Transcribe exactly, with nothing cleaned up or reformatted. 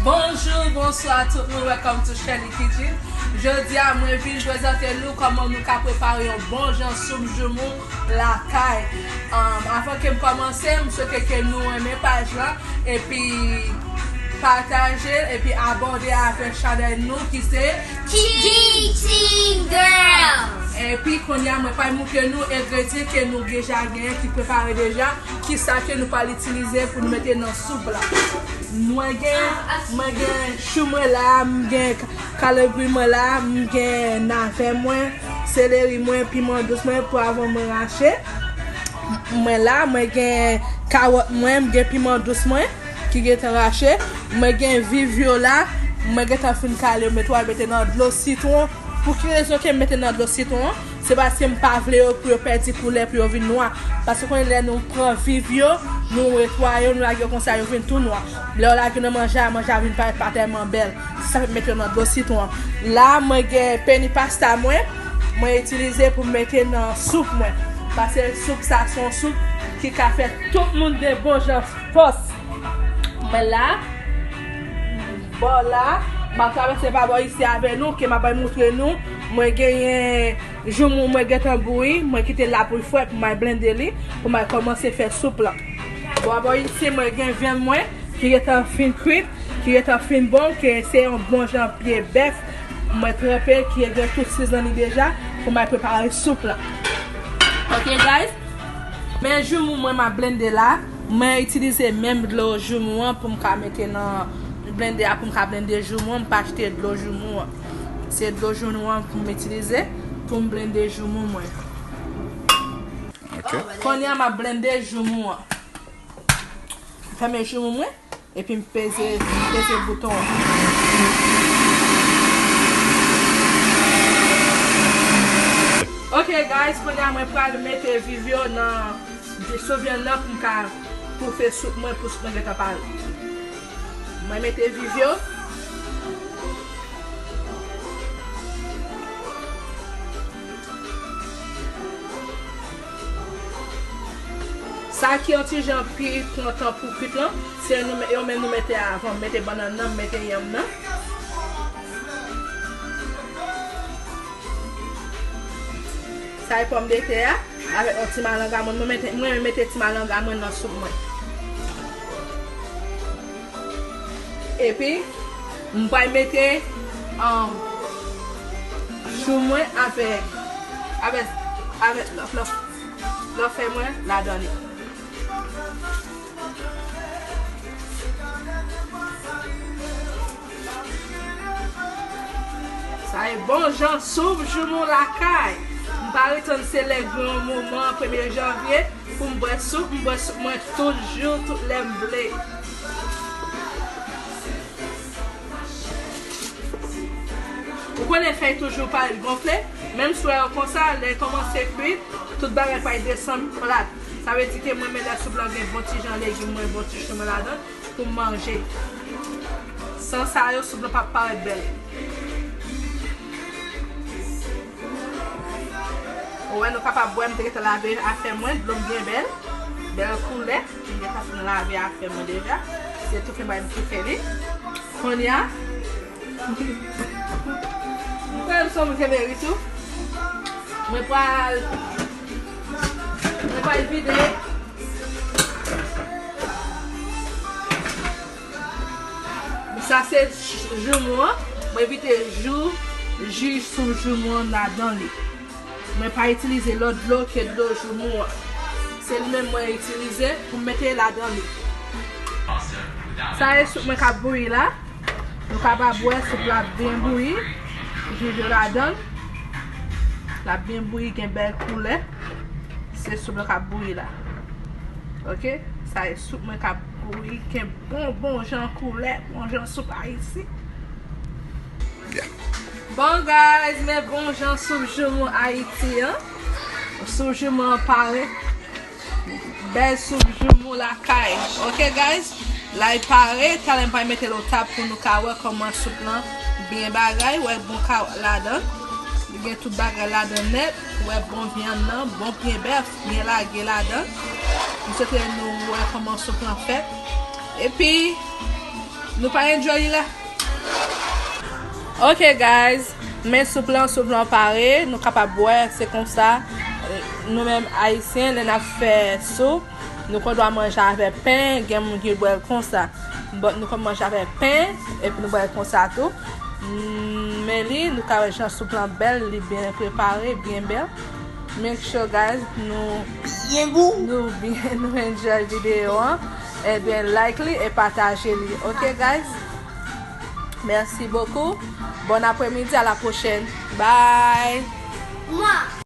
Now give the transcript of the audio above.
Bonjou, bonswa tout moun, welcome to Shelly Kitchen. Jodi a, mwen vin prezante nou kòman nou ka prepare yon bon jan soup joumou lakay. Um, avan ke m kòmanse, m swete ke nou renmen paj la, epi pataje, epi abòne avèk chanèl nou ki se Kitchen Girl. Epi kounye a, mwen pral montre nou engredyan ke nou deja genyen ki prepare deja, kisa ke nou pral itilize pou nou mete nan soup la. Mwen gen, mwen gen chou mwen la, m gen ka-, kalanbri mwen la, m gen navè mwen, seleri mwen, piman dous mwen, pwav mwen rache. Mwen la, mwen gen kawòt mwen, m gen piman dous mwen ki gentan rache. Mwen gen vivyo la, mwen gentan fin kale yo, mwen pral mete nan dlo sitwon. Pou ki rezon ke m mete nan dlo sitwon an? Se paske m pa vle yo pou yo pèdi koulè, pou yo vin nwa. Paske konnen lè nou pran vivyo, nou netwaye yo, nou lage yo konsa, yo vin tou nwa. Lè w lage nan manje a, manje a vin parèt pa tèlman bèl. Se sa fè m mete yo nan dlo sitwon an. La, mwen gen peni pasta mwen, mwen itilize pou m mete nan soup mwen. Paske soup sa se yon soup ki ka fè tout moun de bon jan fòs. Mwen la, bò la, m ap travèse pa bò isi avè nou, ke m ap bay montre nou. Mwen genyen joumou mwen gentan bouyi, mwen kite l la pou l fre pou m al blende li, pou m al kòmanse fè soup lan. Bò bò isi, mwen gen vyann mwen ki gentan fin kwit, ki gentan fin bon, ke se yon bon jan pye bèf mwen tranpe, ki gen tout sizon li deja, pou m al prepare soup lan. Ok, guys? Men joumou mwen m ap blende la. Mwen itilize menm dlo joumou an pou m ka mete nan blende a, pou m ka blende joumou an. M pa achte dlo joumou an. Se dlo joumou an pou m itilize pou m blende joumou mwen. Ok. Kounye a m ap blende joumou an. M fèmen joumou mwen, epi m peze, m peze bouton an. Ok, guys, kounye a mwen pral mete vivyo nan sou vyann nan pou m ka toufe soup mwen, pou soup mwen gentan pare. Mwen mete vivyo. Sa ki yon ti jan pi pran tan pou kwit lan, se nou, yo menm nou mete avan. M mete bannann nan, m mete yanm nan. Sa e pòmdetè a, avèk yon ti malanga mwen. Mwen mete, mwen mete ti malanga mwen nan soup mwen. Epi, m pral mete, um, chou mwen avèk, avèk, avèk lòf, lòf, lòf fè mwen ladan li. Sa e bon jan soup joumou lakay. M pa retann se lè gran moman premye janvye pou m bwè soup. M bwè soup mwen tout jou, tout lè m vle. Ou konnen fèy toujou pa gonfle, menm si w wè yo konsa, lè l kòmanse kwit, tout bagay pral desann plat. Sa vle di ke mwen renmen lè soup lan gen bon ti jan legim mwen, bon ti chou mwen ladan pou m manje. San sa yo, soup lan p ap parèt bèl. Ou wè, nou kapab wè m te gentan lave afè mwen, dlo m byen bèl, bèl koulè. M gentan fin lave afè mwen deja. Se toufe bay m toufe li. Kounye a, m kwè m se yon moun ki renmen ri tou. Mwen pral, mwen pral vide. Sa se joumou an. Mwen vide jou, ji sou joumou an ladan li. Mwen pa itilize lòt dlo ke dlo joumou an. Se li menm mwen itilize pou m mete ladan li. Sa e soup mwen k ap bouyi la. Nou kapab wè soup la ap byen bouyi. Ji yo ladan l. L ap byen bouyi, gen bèl koulè. Se soup la k ap bouyi la. Ok? Sa e soup mwen k ap bouyi, gen bon, bon jan koulè, bon jan soup Ayiti. Yeah. Bon, guys, men bon jan soup joumou Ayiti an. Soup joumou an pare. Bèl soup joumou lakay. Ok, guys? La, li pare. Talè m pral mete l o tab pou nou ka wè kòman soup lan byen bagay. Wè bon kawòt ladan. Li gen tout bagay ladan nèt. Wè bon vyann nan, bon pye bèf, byen lage ladan. M swete nou wè kòman soup lan fèt. Epi, Nou pa enjoy li la. Ok guys, men soup lan, soup lan pare, nou kapab bwè, se konsa. Nou menm ayisyen, lè n ap fè soup, nou konn dwa manje avèk pen, gen moun ki bwè l konsa. But nou konn manje avèk pen, epi nou bwè l konsa tou. Mm, men li, nou ka wè jan soup lan bèl, li byen prepare, byen bèl. Make sure guys, nou Byen gou. nou byen nou enjoy videyo an. Ebyen like li e pataje li. Ok guys? Merci beaucoup. Bon après-midi, à la prochaine. Bye. Mwa.